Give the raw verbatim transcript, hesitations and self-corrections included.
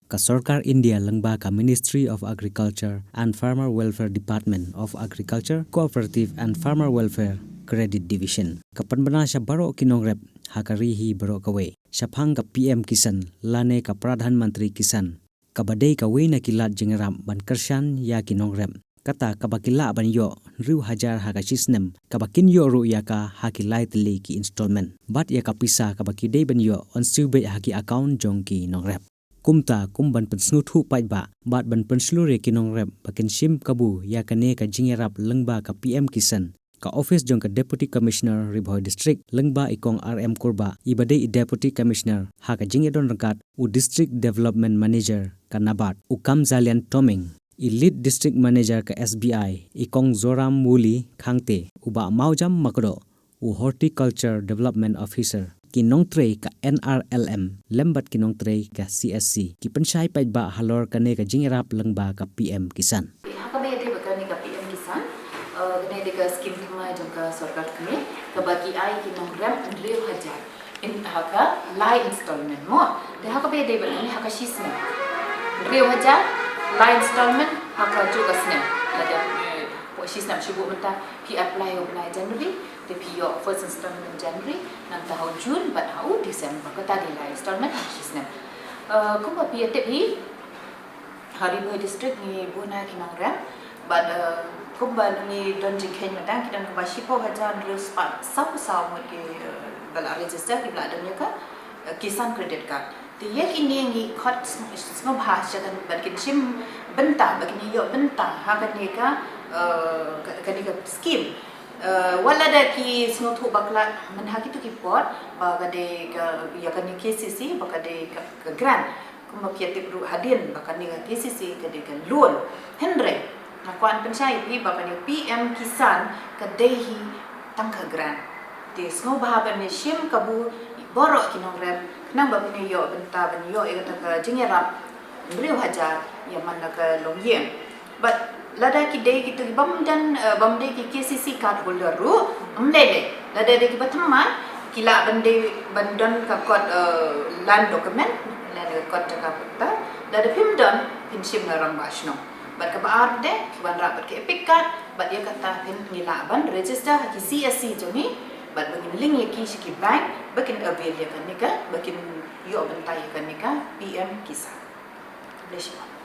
Ka Sorkar India lyngba ka Ministry of Agriculture and Farmer Welfare, Department of Agriculture, Cooperative and Farmer Welfare, Credit Division, ka pynbna sha baroh ki nongrep ha ka ri hi baroh kawei shaphang ka P M Kisan lane ka Pradhan Mantri Kisan, kaba dei kawei na ki lad jingïarap ban kyrshan ïa ki nongrep. Kata kaba ki lah ban ïoh hynriew hajar ha ka shi snem, kaba kin ïoh ruh ïa ka ha ki lai tylli ki installment. Bad ïa ka pisa kaba ki dei ban ïoh yn siew beit ha ki account jong ki nongrep. Kumta, kum ban pynsngewthuh paidbah bad ban pynshlur ïa ki nongrep ba kin shim kabu ïa kane ka jingïarap lyngba ka P M Kisan, ka office jong ka Deputy Commissioner Ri Bhoi District lyngba i Kong R M Kurbah, iba dei i Deputy Commissioner ha ka jingïadon ryngkat, u District Development Manager ka NABARD, u Kamzalian Toming, i Lead District Manager ka S B I, i Kong Zoram Wuli Khangte, u Bah Mawjam Makdoh, u Horticulture Development Officer, ki nongtrei ka N R L M lem bad ki nongtrei ka C S C, ki pynshai paidbah halor kane ka jingïarap lyngba ka P M Kisan. Ha kaba ïadei bad kane ka P M Kisan, eh, kane dei ka skim thymmai jong ka sorkar kane, kaba ki ai ki nongrep hynriew hajar. In, ha ka lai installment mo. Te ha kaba ïadei bad kane, ha ka shi snem hynriew hajar, lai installment ha ka juh ka snem. Lada, eh, hapoh shi snem, shu buh mynta phi apply ha u bnai January, te phi ïoh first installment January, nangta ha u June bad ha u December, kata dei lai installment ha ka shi snem. Eh, kumba phi ïatip hi, ha Ri Bhoi District ngi bun ki nongrep, bad, eh, kumba ngi don jingkheiñ mynta, ki don kumba shiphew hajar hynriew spah sawphew saw ngut ki, eh, ba la register, kiba la don ïa ka, eh, Kisan Credit Card. Te ïa kine ngi khot sng-, sngewbha sha kan, ba kin shim bynta, ba kin ïoh bynta ha kane ka, eh, ka, kane ka skim. Eh, wat lada ki sngewthuh bakla mynha kito ki por, ba ka dei ka, ïa kane K C C, ba ka dei ka, ka grant. Kumba phi ïatip ruh hadien ba kane ka K C C ka dei ka loan. Hynrei nga kwah pynshai ïa phi ba kane P M Kisan ka dei hi tang ka grant. Te sngewbha ban ïa shim kabu baroh ki nongrep, khnang ba phin ïoh bynta ban ïoh ïa kata ka jingïarap hynriew hajar ïa man la ka longïing. Bad lada ki dei kito ki bym don, eh, bym dei ki K C C card holder ruh, ym lei lei. Lada dei kiba thymmai, ki lah ban dei ban don ka kot, eh, land document, lane ka kot jaka pynta. Lada phim don, phin shim na rangbah shnong. Bad kaba ar pat de, ki wanrah bad ka EPIC card, bad ïa kata phin, ngi lah ban register ha ki C S C jong ngi, bad ba ngin link ïa ki sha ki bank, ba kin avail ïa kane ka, ba kin ïoh bynta ïa kane ka P M Kisan. Khublei shibun.